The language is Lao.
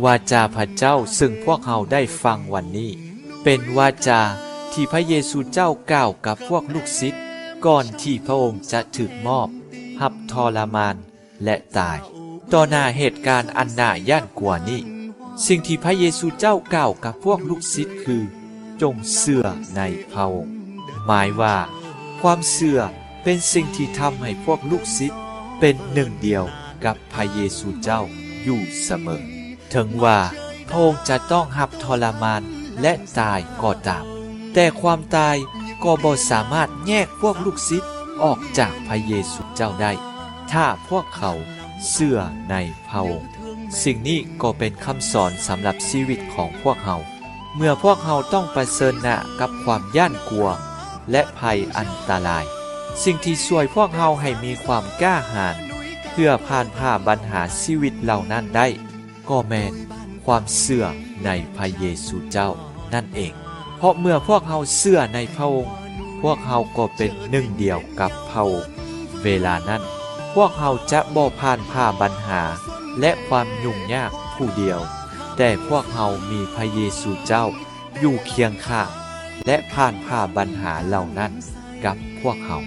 ວາຈາພະເຈົ້າເຊິ່ງພວກເຮົາໄດ້ຟັງວັນນີ້ ເປັນວາຈາທີ່ພະເຢຊູເຈົ້າກ່າວກັບພວກລູກສິດ ກ່ອນທີ່ພະອົງຈະຖືກມອບຮັບທໍລະມານ ແລະ ຕາຍ. ຕໍ່ໜ້າເຫດການອັນໜ້າຢ້ານກົວນີ້, ສິ່ງທີ່ພະເຢຊູເຈົ້າກ່າວກັບພວກລູກສິດຄື ຈົ່ງເຊື່ອໃນພະອົງ. ໝາຍວ່າ ຄວາມເຊື່ອເປັນສິ່ງທີ່ທຳໃຫ້ພວກລູກສິດເປັນໜຶ່ງດຽວກັບພະເຢຊູເຈົ້າຢູ່ສະເໝີ. ເຖິງວ່າພະອົງຈະຕ້ອງຮັບທໍລະມານ ແລະ ຕາຍກໍຕາມ, ແຕ່ຄວາມຕາຍກໍບໍ່ສາມາດແຍກພວກລູກສິດອອກຈາກພະເຢຊູເຈົ້າໄດ້ ຖ້າພວກເຂົາເຊື່ອໃນພະອົງ. ສິ່ງນີ້ກໍເປັນຄຳສອນສຳລັບຊີວິດຂອງພວກເຮົາ ເມື່ອພວກເຮົາຕ້ອງປະເຊີນໜ້າກັບຄວາມຢ້ານກົວ ແລະ ໄພອັນຕະລາຍ. ສິ່ງທີ່ຊ່ວຍພວກເຮົາໃຫ້ມີຄວາມກ້າຫານ ເພື່ອຜ່ານຜ່າບັນຫາຊີວິດເຫຼົ່ານັ້ນໄດ້ ກໍແມ່ນຄວາມເຊື່ອໃນພະເຢຊູເຈົ້ານັ້ນເອງ. ເພາະເມື່ອພວກເຮົາເຊື່ອໃນພະອົງ, ພວກເຮົາກໍເປັນໜຶ່ງດຽວກັບພະອົງ. ເວລານັ້ນ, ພວກເຮົາຈະບໍ່ຜ່ານຜ່າບັນຫາ ແລະ ຄວາມຫຍຸ້ງຍາກຜູ້ດຽວ, ແຕ່ພວກເຮົາມີພະເຢຊູເຈົ້າຢູ່ຄຽງຂ້າງ ແລະ ຜ່ານຜ່າບັນຫາເຫຼົ່ານັ້ນກັບພວກເຮົາ.